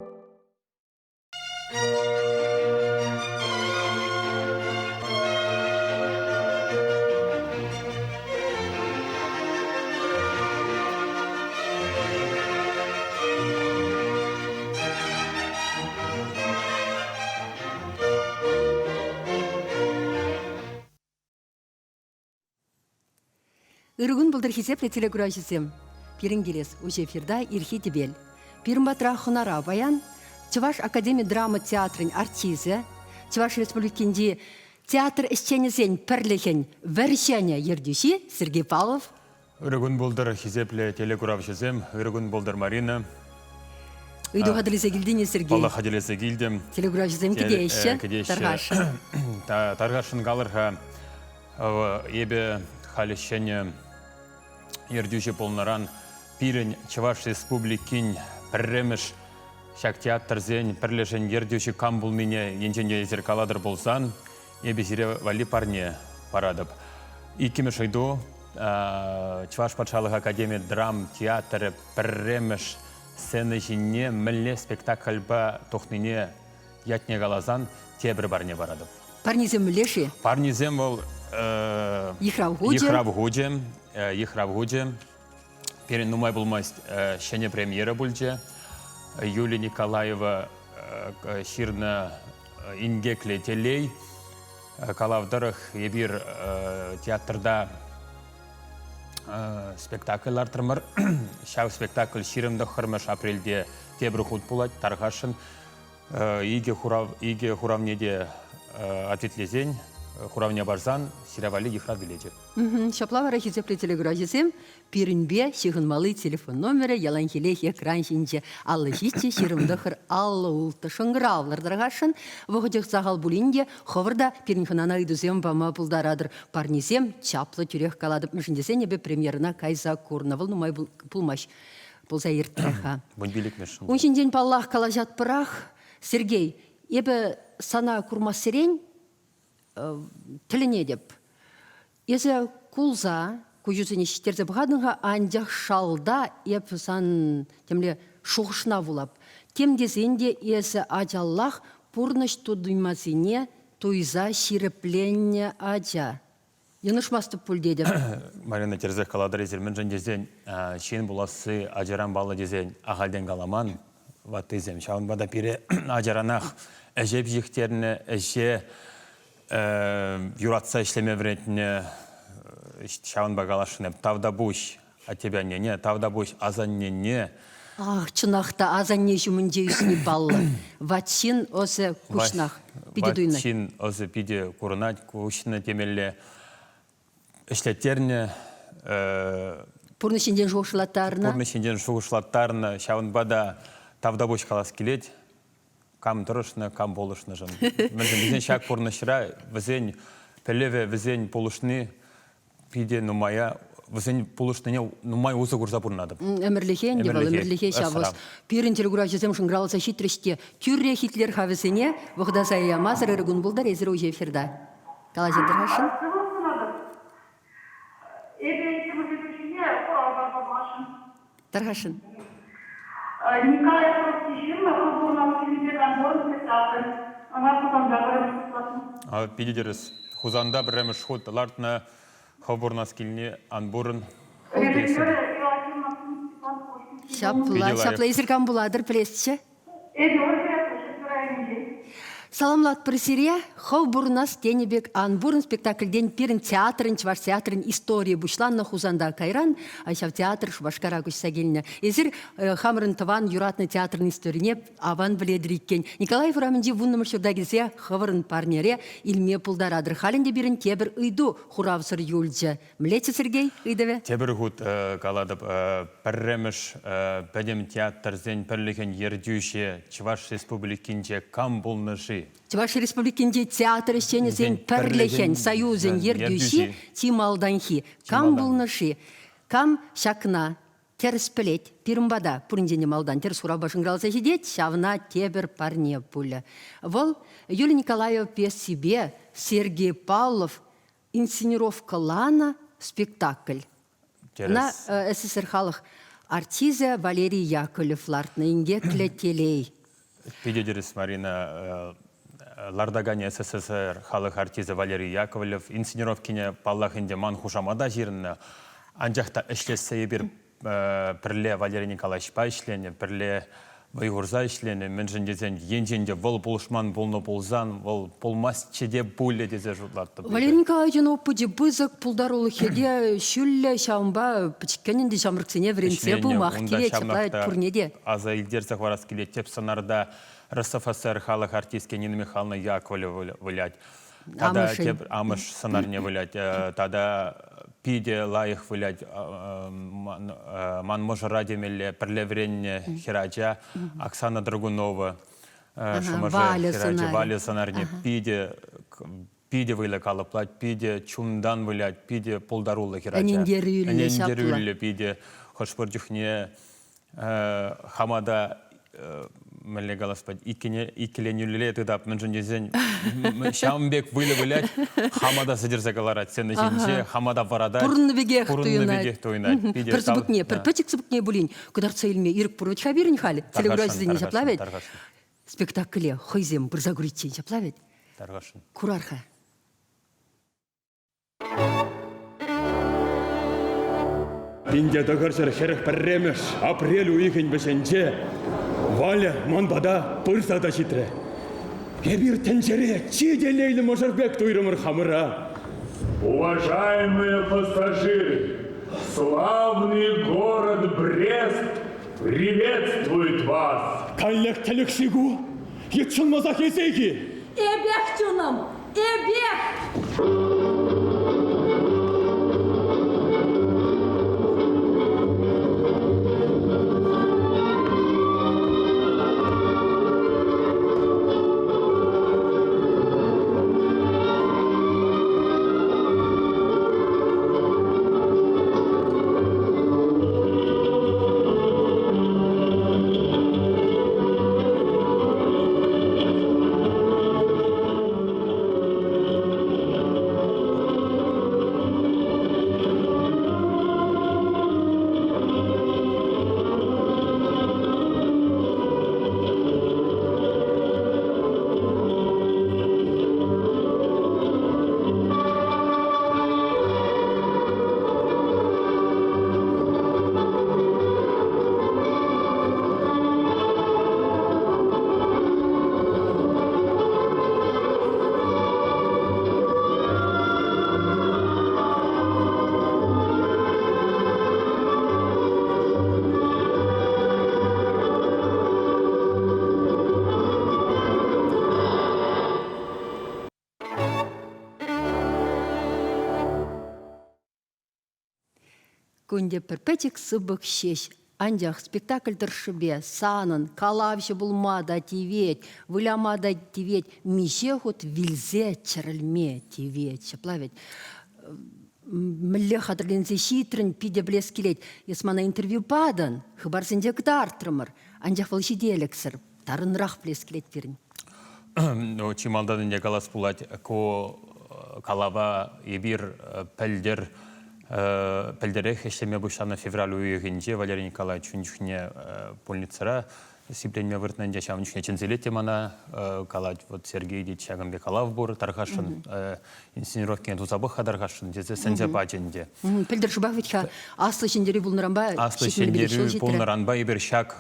Ырӑ кун пултӑр хисеплӗ телекуравҫӑсем. Пирӗн килес уҫӑ эфирта ирхи тӗпел. Пирӗн патра хӑнара паян Чӑваш академи драма театрӗн артисчӗ, Чӑваш Республикинчи театр ӗҫченӗсен пӗрлӗхӗн вӗр-ҫӗнӗ ертӳҫи Сергей Павлов. Ырӑ кун пултӑр, хисеплӗ телекуравҫӑсем. Ырӑ кун пултӑр, Марина. Ыйту хатӗрлесе килтӗн-и, Сергей? Паллах, хатӗрлесе килтӗм. Телекуравҫӑсем кӗтеҫҫӗ. Кӗтеҫҫӗ. Тархасшӑн. Тархасшӑн калӑр-ха, эпӗ халӗ ҫӗнӗ ертӳҫӗ пулнӑран пирӗн Чӑваш Республикин пӗрремӗш ҫак театрсен пӗрлешӗн ертӳҫи кам пулнине енчен те эсир калатӑр пулсан, эпӗ сире валли парне паратӑп. Иккӗмӗш ыйту Чӑваш патшалӑх академи драм театрӗ пӗрремӗш сцена ҫине мӗнле спектакльпа тухнине ятне каласан тепӗр парне паратӑп. Парнисем мӗнле-ши? Парнисем вӑл Йыхрав хучӗ. Йыхрав хучӗ. Йыхрав хучӗ. Пирӗн нумай пулмасть ҫӗнӗ премьера пулчӗ. Юлия Николаева ҫырнӑ «Инкеклӗ телей» калав тӑрӑх эпир театрта спектакль лартрӑмӑр. Ҫав спектакль 29 апрельте тепӗр хут пулать тархасшӑн. Икӗ хурав, икӗ хуравне те ответлесен, хуравне парсан сире валли йыхрав билечӗ. Ҫапла вара хисеплӗ телекуравҫӑсем пирӗнпе ҫыхӑнмалли телефон номерӗ яланхилех экран ҫинче 57 29 56 шӑнкӑравлӑр тархасшӑн. Вӑхӑчӗ сахал пулин те хӑвӑр та пирӗн хӑнана ыйтусем пама пултаратӑр. Парнисем чаплӑ тӳрех калатӑп, мӗншӗн тесен эпӗ премьерӑна кайса курнӑ. Вӑл нумай пулмасть пулса иртрӗ-ха. Вунпиллӗкмӗш. Ун ҫинчен паллах калаҫатпӑрах. Сергей, эпӗ сана курмассерен тӗлӗнетӗп. Эсӗ кулса куҫусене ҫитерсе пӑхатӑн-ха, анчах шалта эп сан темле шухӑшна вулап. Тем тесен те эсӗ ачаллах пурнӑҫ тутӑймасине туйса ҫирӗпленнӗ ача. Йӑнӑшмастӑп пуль тетӗп. Марина тӗрӗсех калатӑр эсир. Мӗншӗн тесен ҫын пуласси ачаран паллӑ тесен ахальтен каламан ваттисем. Ҫавӑнпа та пире ачаранах ӗҫе пиҫӗхтернӗ, ӗҫе юратса ӗҫлеме вӗрентнӗ. Ҫавӑнпа каласшӑн эп. Тавтапуҫ аттепе аннене, тавтапуҫ асаннене. Ах, чӑнах та асанне ҫумӗнче ӳсни паллӑ. Ват ҫын ӑсӗ куҫнах. Питӗ туйӑнать. Ват ҫын ӑсӗ питӗ курӑнать, куҫнӑ темелле. Ӗҫлеттернӗ. Пурнӑҫ ҫинчен шухӑшлаттарнӑ. Пурнӑҫ ҫинчен шухӑшлаттарнӑ. Ҫавӑнпа та тавтапуҫ калас килет. Кам тӑрӑшнӑ, кам пулӑшнӑшӑн. Мӗншӗн тесен ҫак пурнӑҫра вӗсен пӗлӗвӗ, вӗсен пулӑшни питӗ нумая вӗсен пулӑшнине нумай усӑ курса пурӑнатӑп. Ӗмӗрлӗхе ӗнтӗ вӑл, ӗмӗрлӗхе ҫав ӑс. Пирӗн телекуравҫӑсем шӑнкӑравласа ҫитрӗҫ те тӳрре хитлер-ха вӗсене, вӑхӑта сая ямасӑр ырӑ кун пултӑр, эсир уҫӑ эфирта. Калаҫӑр-тӑр-хашшӑн. Эпӗ иккӗмӗш ҫине хурав парса пӑхасшӑн. Тархасшӑн. Николай Островский ҫырнӑ Хӑв пурӑнас килнипе кантурӑн спектакль. Ӑна Хусанта пӗрремӗш хут лартнӑ. Питӗ тӗрӗс. Хусанта пӗрремӗш хут лартнӑ Хӑв пурӑнас килни ан пурӑн. Режиссерӗ Иоаким Максимович Степан Костин. Ҫапла, ҫапла. Эсир кам пулатӑр, пӗлесчӗ. Эпӗ Ольга Якушев районӗнчен. Саламлатпӑр сире. Хӑв пурӑнас тенӗ пек ан пурӑн спектакльтен пирӗн театрӑн, Чӑваш театрӗн историйӗ пуҫланнӑ Хусанта. Кайран ҫав театр Шупашкара куҫса килнӗ. Эсир хамӑрӑн тӑван юратнӑ театрӑн историне аван пӗлетӗр иккен. Николаев урамӗнчи вуннӑмӗш ҫурта килсе хӑвӑрӑн парнере илме пултаратӑр. Халь ӗнтӗ пирӗн тепӗр ыйту хуравсӑр юлчӗ. Мӗнлеччӗ Сергей ыйтӑвӗ? Тепӗр хут калатӑп, пӗрремӗш пӗтӗм театрсен пӗрлӗхӗн ертӳҫи Чӑваш Республикинче кам пулнӑ-ши? Чӑваш Республикинчи театр ӗҫченӗсен пӗрлӗхӗн союзӗн ертӳҫи чи малтанхи. Кам пулнӑ-ши? Кам ҫакна тӗрӗс пӗлет? Пирӗн пата пуринчен те малтан тӗрӗс хуравпа шӑнкӑравласа ҫитет, ҫавна тепӗр парне пулӗ. Вӑл Юлия Николаева пьесипе Сергей Павлов инсценировкӑланӑ спектакль. Ӑна СССР халӑх артисчӗ Валерий Яковлев лартнӑ «Инкеклӗ телей». Питӗ тӗрӗс, Марина. Лартаканӗ СССР халӑх артисчӗ Валерий Яковлев инсценировкине, паллах ӗнтӗ, ман хушамата ҫырӑннӑ. Анчах та ӗҫлессе эпир пӗрле Валерий Николаевичпа ӗҫленӗ, пӗрле вӑй хурса ӗҫленӗ. Мӗншӗн тесен енчен те вӑл пулӑшман пулнӑ пулсан, вӑл пулмастчӗ те пулӗ тесе шутлаттӑм. Валерий Николаевичӑн опычӗ пысӑк, пултарулӑхӗ те ҫӳллӗ, ҫавӑнпа пӗчӗккӗн ӗнтӗ ҫамрӑксене вӗрентсе пымах тивет, ҫапла пурне те. Аса илтерсе хӑварас килет, тӗп сӑнарта РСФСР халӑх артистки Нина Михайловна Яковлева вылять. Тата тепӗр амӑш сӑнарне вылять. Тата питӗ лайӑх вылять ман мӑшӑра темелле пӗрле вӗреннӗ хӗрача Оксана Драгунова. Шӑмӑршӑ хӗрача Валя сӑнарне питӗ питӗ вӑйлӑ калӑплать, питӗ чунтан вылять, питӗ пултаруллӑ хӗрача. Ӗнентерӳллӗ, Ӗнентерӳллӗ питӗ. Хӑш-пӗр чухне хама та мӗнле калас пать, иккӗленӳлле тытап, мӗншӗн тесен ҫавӑн пек выльӑ вылять, хама та сӗтӗрсе кӑларать сцена ҫинче, хама та вӑратать. Пурӑннӑ пекех Пурӑннӑ пекех туйӑнать. Пӗр сыпӑкне, пӗр пӗчӗк сыпӑкне пулин кӑтартса илме ирӗк пур вӗт-ха пирӗн халь. Телекуравҫӑсене ҫапла вӗт. Спектакле хӑйсем пырса куриччен ҫапла вӗт. Тархасшӑн. Курар-ха. Пинте тӑхӑрҫӗр 41 пӗрремӗш апрель уйӑхӗн вӗҫӗнче Валя ман пата пырса та ҫитрӗ. Эпир тӗнчере чи телейлӗ мӑшӑр пек туйрӑмӑр хамӑра. Уважаемые пассажиры, славный город Брест приветствует вас! Каллех тӗлӗк-ши ку? Йӑтшӑнмасах эсех-и? Эпех, чунӑм, эпех! Кунте пӗр пӗчӗк сыпӑк ҫеҫ. Анчах спектакль тӑршшӗпе санӑн калавҫӑ пулма та тивет, выляма та тивет, миҫе хут вилсе чӗрӗлме тивет. Ҫапла вӗт. Мӗнле хатӗрленсе ҫитрӗн, питӗ пӗлес килет. Эс мана интервью патӑн, хыпарсенче кӑтартрӑмӑр. Анчах вӑл ҫителӗксӗр. Тарӑнрах пӗлес килет пирӗн. Ну, чи малтан ӗнтӗ калас пулать, ку калава эпир пӗлтӗр пӗлтӗрех ӗҫлеме пуҫланӑ февраль уйӑхӗнче Валерий Николаевич ун чухне больницӑра сипленме выртнӑ ӗнтӗ, ҫавӑн чухне чӗнсе те мана калать, вот Сергей тет, ҫакӑн пек калав пур, тархасшӑн инсценировкине туса пӑх-ха тархасшӑн тесе сӗнсе пачӗ ӗнтӗ. Пӗлтӗр шӑпах вӗт-ха Аслӑ Ҫӗнтерӳ пулнӑранпа Аслӑ Ҫӗнтерӳ пулнӑранпа эпир ҫак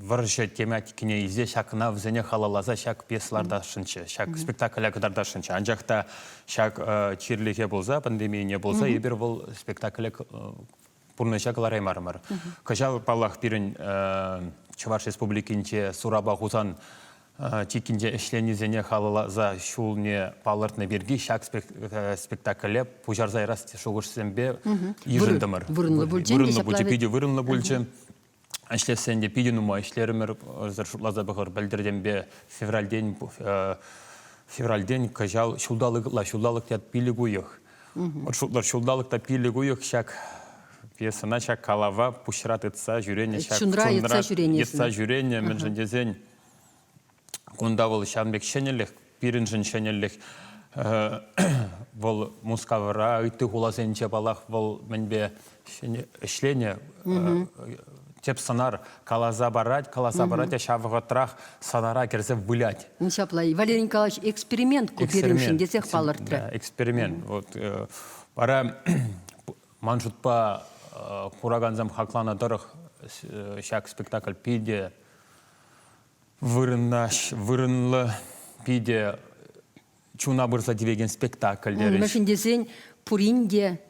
вӑрҫӑ тематикине илсе ҫакна вӗсене халалласа ҫак пьеса лартасшӑнччӗ, ҫак спектакле кӑтартасшӑнччӗ. Анчах та ҫак чирлӗхе пулса, пандемине пулса эпир вӑл спектакле пурнӑҫа кӑлараймарӑмӑр. Кӑҫал, паллах, пирӗн Чӑваш Республикинче Сурапа Хусан чиккинче ӗҫленисене халалласа ҫулне палӑртнӑ пирки ҫак спектакле пуҫарса ярас шухӑшсемпе йышӑнтӑмӑр. Вырӑнлӑ пулчӗ. Вырӑнлӑ пулчӗ, питӗ вырӑнлӑ пулчӗ. Ӗҫлесен те питӗ нумай ӗҫлерӗмӗр. Шутласа пӑхӑр, пӗлтӗртенпе февральтен февральтен кӑҫал ҫулталӑк ытла ҫулталӑк ят 5 уйӑх. Вот шутлӑр, ҫулталӑк та 5 уйӑх ҫак пьесӑна, ҫак калава пуҫра тытса ҫӳренӗ, ҫак чунра йӑтса ҫӳренӗ. Йӑтса ҫӳренӗ, мӗншӗн тесен кунта вӑл ҫавӑн пек ҫӗнӗлӗх, пирӗншӗн ҫӗнӗлӗх. Вӑл Мускавра, ытти хуласенче, паллах, вӑл мӗнпе ӗҫленӗ. тӗп сӑнар каласа парать, каласа парать, ҫав вӑхӑтрах сӑнара кӗрсе вылять. Ҫапла, Валерий Николаевич, эксперимент ку пирӗншӗн тесех палӑртрӗ. Да, эксперимент. Вот, вара ман шутпа куракансем хакланӑ тӑрӑх ҫак спектакль питӗ вырӑнлӑ, питӗ чуна пырса тивекен спектакль терӗҫ. Мӗншӗн тесен пурин те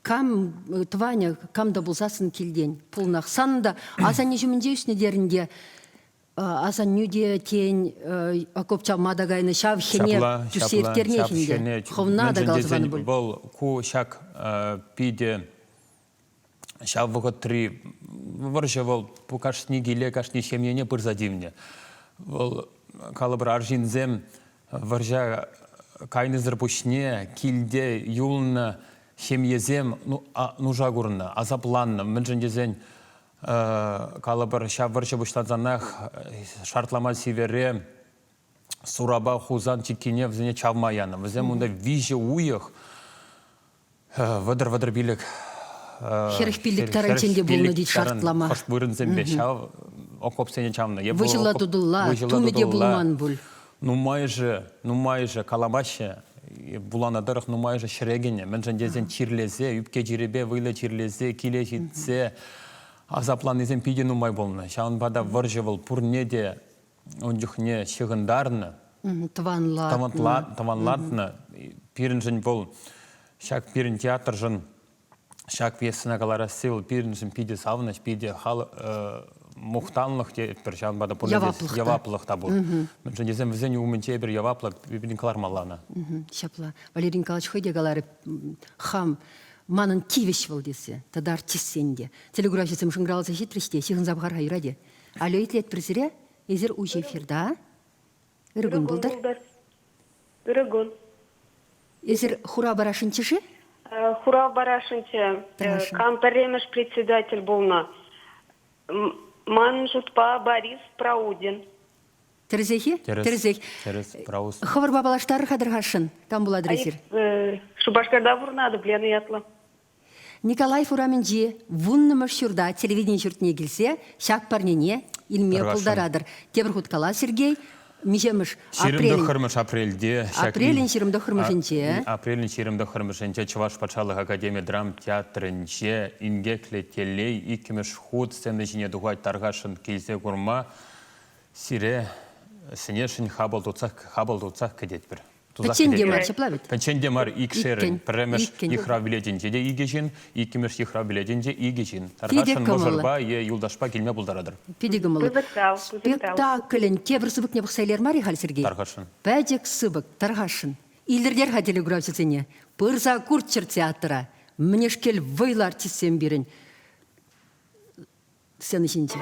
кам тӑванӗ, кам та пулсассӑн килтен пулнах. Сан та асанне ҫумӗнче ӳснӗ терӗн те, асаннӳ те, тен, окоп чавма та кайнӑ, ҫав хӗне тӳссе ирттернех ӗнтӗ. Хӑвна та каласа панӑ пуль. Вӑл ку ҫак питӗ ҫав вӑхӑтри вӑрҫӑ вӑл кашни киле, кашни ҫемьене пырса тивнӗ. Вӑл, калӑпӑр, арҫынсем вӑрҫа кайнисӗр пуҫне килте юлнӑ ҫемьесем нуша курнӑ, асапланнӑ. Мӗншӗн тесен, калӑпӑр, ҫав вӑрҫӑ пуҫлансанах шартлама сивере Сурапа Хусан чиккине вӗсене чавма янӑ. Вӗсем унта 3 уйӑх 30-35 45 таранччен те пулнӑ тет шартлама. Хӑш вырӑнсемпе ҫав окопсене чавнӑ. Выҫӑлла тутӑлла, тумӗ те пулман пуль. Нумайӑшӗ, нумайӑшӗ каламаҫҫӗ, вуланӑ тӑрӑх нумайӑшӗ ҫӗре кӗнӗ. Мӗншӗн тесен чирлесе, ӳпке чирӗпе вӑйлӑ чирлесе, киле ҫитсе асапланнисем питӗ нумай пулнӑ. Ҫавӑнпа та вӑрҫӑ вӑл пурне те ун чухне ҫыхӑнтарнӑ. Тӑванлатнӑ. Тӑванлатнӑ. Пирӗншӗн вӑл ҫак пирӗн театршӑн ҫак пьесӑна кӑларасси вӑл пирӗншӗн питӗ савӑнӑҫ, питӗ мухтанлӑх тетпӗр. Ҫавӑнпа та пурне яваплӑх яваплӑх та пур. Мӗншӗн тесен вӗсен умӗнче эпир яваплӑ пирӗн кӑлармалла ӑна. Ҫапла. Валерий Николаевич хӑй те каларӗ, хам манӑн тивӗҫ вӑл тесе, тата артистсен те. Телекуравҫӑсем шӑнкӑравласа ҫитрӗҫ те, ҫыхӑнса пӑхар-ха юрать-и? Алло, итлетпӗр сире. Эсир уҫӑ эфирта. Ырӑ кун пултӑр. Ырӑ кун. Эсир Хура барашӗнче-ши? Хура барашӗнче. Кам пӗрремӗш председатель пулнӑ? Ман шутпа Борис Праудин. Тӗрӗсех-и? Тӗрӗсех. Тӗрӗс, Праус. Хӑвӑрпа паллаштарӑр-ха тӑрхасшӑн. Кам пулатӑр эсир? Шупашкарта пурӑнатӑп, Лена ятлӑ. Николаев урамӗнчи вуннӑмӗш ҫурта телевидени ҫуртне килсе ҫак парнене илме пултаратӑр. Тепӗр хут кала, Сергей, миҫемӗш апрель? 29 апрельте. Апрелӗн 29-мӗшӗнче. Апрелӗн 29-мӗшӗнче Чӑваш патшалӑх академи драм театрӗнче Инкеклӗ телей иккӗмӗш хут сцена ҫине тухать тархасшӑн килсе курма сире сӗнесшӗн хапӑл тутсах хапӑл тутсах кӗтетпӗр. Пӗччен те мар, ҫапла вӗт? Пӗччен те мар, икшерӗн. Пӗрремӗш йыхрав билетӗнче те икӗ ҫын, иккӗмӗш йыхрав билетӗнче икӗ ҫын. Тархасшӑн мӑшӑрпа е юлташпа килме пултаратӑр. Питӗ кӑмӑллӑ. Спектаклӗн тепӗр сыпӑкне пӑхса илер мар-и халь, Сергей? Тархасшӑн. Пӗчӗк сыпӑк, тархасшӑн. Илӗртер-ха телекуравҫӑсене. Пырса курччӑр театра. Мӗнешкел вӑйлӑ артистсем пирӗн. Сцена ҫинче.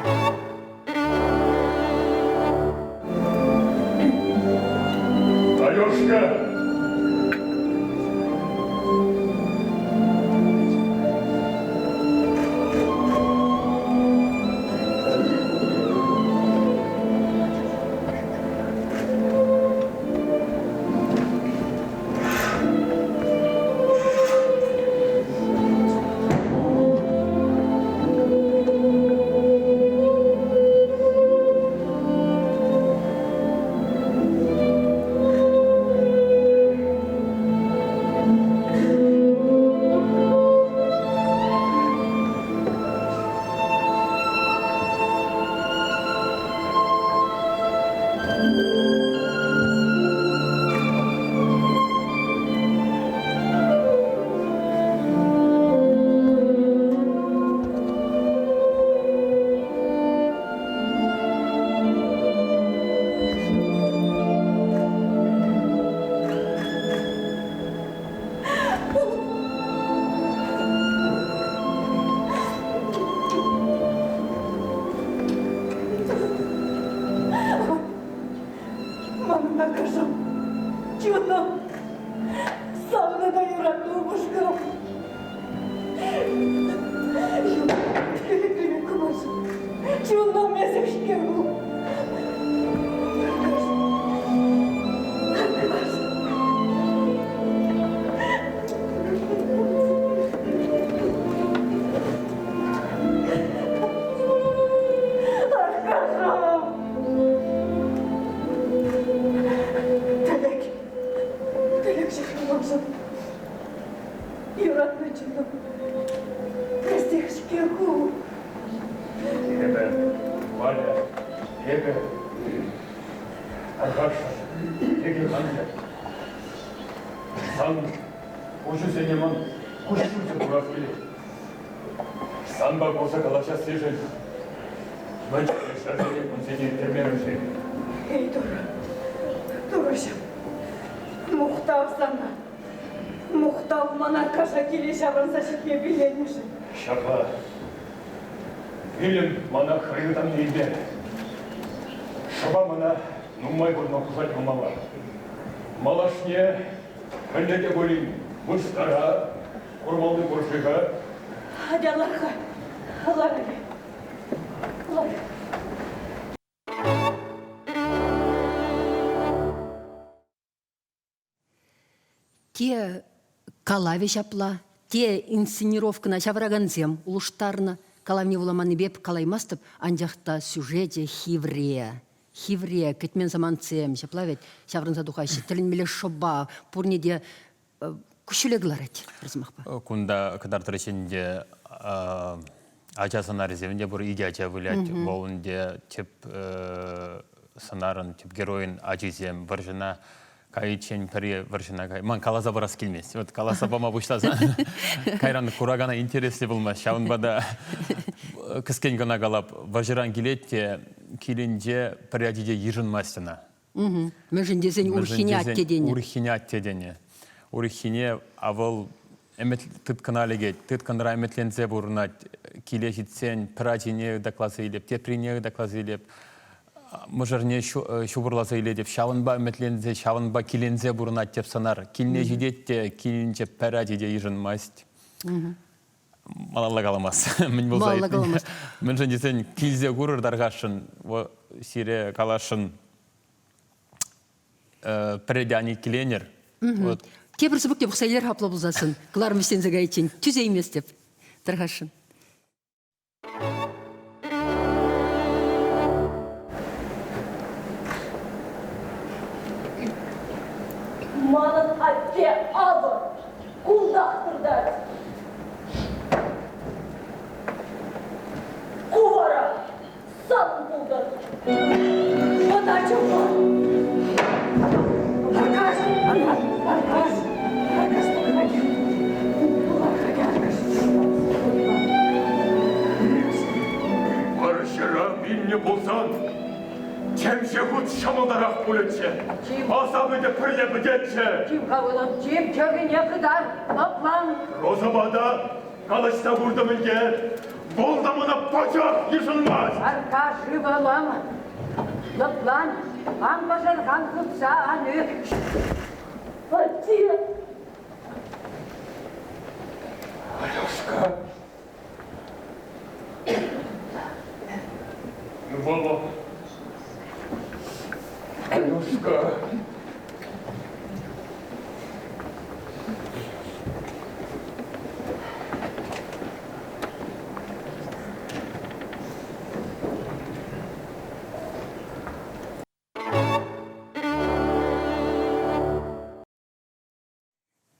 Алешка! Манӑн акӑшӑм, чунӑм, савнӑ та юратнӑ упӑшкам. Чунӑм эсӗ-ҫке ку. Аркаш, Аркаш. Эпӗ тархасшӑн, текех ан кӗр. Сан куҫусене ман куҫҫульсӗр курас килет. Санпа курса калаҫассишӗн мӗн чухлӗ ҫӗрсене кунсене ирттермерӗм-ши? Эй, Турӑ, Турӑҫӑм, мухтав сана. Мухтав мана каша киле ҫаврӑнса ҫитме пилленӗшӗн. Ҫапла. Вилӗм мана хӑй ытамне илмерӗ. Шӑпа мана нумай курма хушать пулмалла. Малашне мӗнле те пулин мыскара курмалли пур-ши-ха? Атя лар-ха, лар. Лар. Те калавӗ ҫапла, те инсценировкӑна ҫавӑракансем улӑштарнӑ. Калавне вуламаннипе калаймастӑп, анчах та сюжечӗ хивре. Хивре, кӗтмен самантсем, ҫапла вӗт, ҫаврӑнса тухаҫҫӗ. Тӗлӗнмелле шӑпа, пурне те куҫҫуле кӑларать, пӗр сӑмахпа. Кунта кӑтартрӗҫ ӗнтӗ ача сӑнарӗсем те пур, икӗ ача вылять. Вӑл ӗнтӗ тӗп сӑнарӑн, тӗп геройӑн ачисем вӑрҫӑна кайиччен пӗри вӑрҫӑна кай... Ман каласа парас килмест. Вот каласа пама пуҫласан кайран куракана интереслӗ пулмасть. Ҫавӑнпа та кӗскен кӑна калап. Вӑрҫӑран килет те килӗнче пӗр ачи те йышӑнмасть ӑна. Мӗншӗн тесен урӑххине атте тенӗ. Урӑххине атте тенӗ. Урӑххине, а вӑл ӗмӗт тыткӑна лекет. Тыткӑнра ӗмӗтленсе пурӑнать. Киле ҫитсен пӗр ачине ытакласа илеп, теприне ытакласа илеп, мӑшӑрне ҫупӑрласа илетӗп. Ҫавӑнпа ӗмӗтленсе, ҫавӑнпа киленсе пурӑнать теп сӑнар. Килне ҫитет те килӗнче пӗр ачи те йышӑнмасть. Малалла каламас. Мӗн пулса Малалла каламас. Мӗншӗн тесен килсе курӑр тархасшӑн, сире каласшӑн пӗрре те ан иккӗленӗр. Вот. Тепӗр сыпӑкне пӑхса илер апла пулсассӑн. Кӑларӑм вӗҫленсе кайиччен тӳсейместӗп. Тархасшӑн. Манӑн атте авӑ кунтах выртать. Ку вара сан пултӑр. Ӑна чупа. Аркаш, Аркаш, Аркаш, Аркаш пӑхать. Пӑхать Аркаш. Вӑрҫӑра вилнӗ пулсан темҫе хут ҫӑмӑлтарах пулӗччӗ. Асапӗ те пӗрле пӗтетчӗ. Чим-ха, ывӑлӑм, чим, чӗрӳне хытар, лӑплан. Розӑпа та калаҫса куртӑм ӗнтӗ. Вӑл та мана пачах йышӑнмасть. Аркаш, ывӑлӑм, лӑплан, ан пӑшӑрхан, хыпса ан ӳк. Атте! Алешка! Ывӑлӑм! Алешка!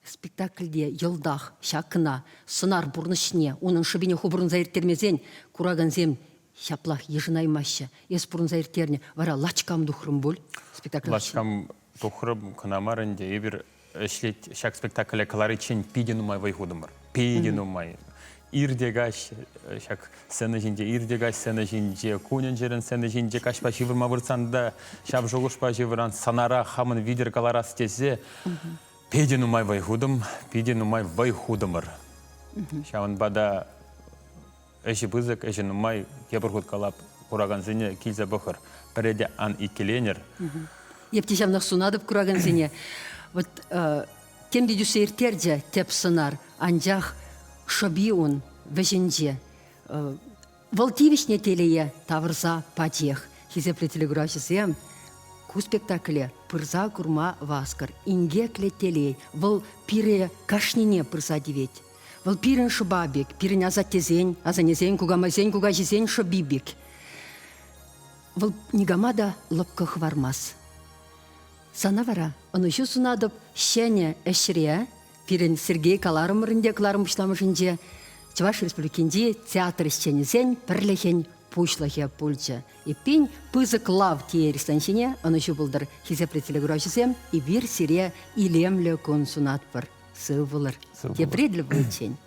Спектакльте йӑлтах ҫакна, сӑнар пурнӑҫне, унӑн шӑпине ху пурӑнса ирттермесен куракансем ҫаплах йышӑнаймаҫҫӗ. Эс пурӑнса ирттернӗ, вара лачкам тухрӑм пуль спектакль. Лачкам тухрӑм кӑна мар ӗнтӗ. Эпир ӗҫлет ҫак спектакле кӑлариччен питӗ нумай вӑй хутӑмӑр. Питӗ нумай. Ир те каҫ ҫак сцена ҫинче, ир те каҫ сцена ҫинче, кунӗн-ҫӗрӗн сцена ҫинче каҫпа ҫывӑрма выртсан та ҫав шухӑшпа ҫывӑран сӑнара хамӑн витӗр кӑларас тесе питӗ нумай вӑй хутӑм, питӗ нумай вӑй хутӑмӑр. Ҫавӑнпа та ӗҫӗ пысӑк, ӗҫӗ нумай. Тепӗр хут калап, куракансене килсе пӑхӑр. Пӗрре те ан иккӗленӗр. Эп те ҫавнах сунатӑп куракансене. Вот тем те тӳссе ирттерчӗ тӗп сӑнар, анчах шӑпи ун вӗҫӗнче. Вӑл тивӗҫнӗ телее тавӑрса пачех. Хисеплӗ телекуравҫӑсем, ку спектакле пырса курма васкӑр. Инкеклӗ телей. Вӑл пире кашнине пырса тивет. Вӑл пирӗн шӑпа пек, пирӗн асаттесен, асаннесен, кукамайсен, кукаҫисен шӑпи пек. Вӑл никама та лӑпкӑ хӑвармасть. Сана вара ӑнӑҫу сунатӑп ҫӗнӗ ӗҫре. Пирӗн Сергей каларӑмӑр ӗнтӗ кӑларӑм пуҫламӑшӗнче Чӑваш Республикинчи театр ӗҫченӗсен пӗрлӗхӗн. пуҫлӑхӗ пулчӗ. Эппин, пысӑк лав теерӗҫ ҫине ӑнӑҫу пултӑр, хисеплӗ телекуравҫӑсем, эпир сире илемлӗ кун сунатпӑр. Сыв пулӑр. Тепре тӗл пуличчен.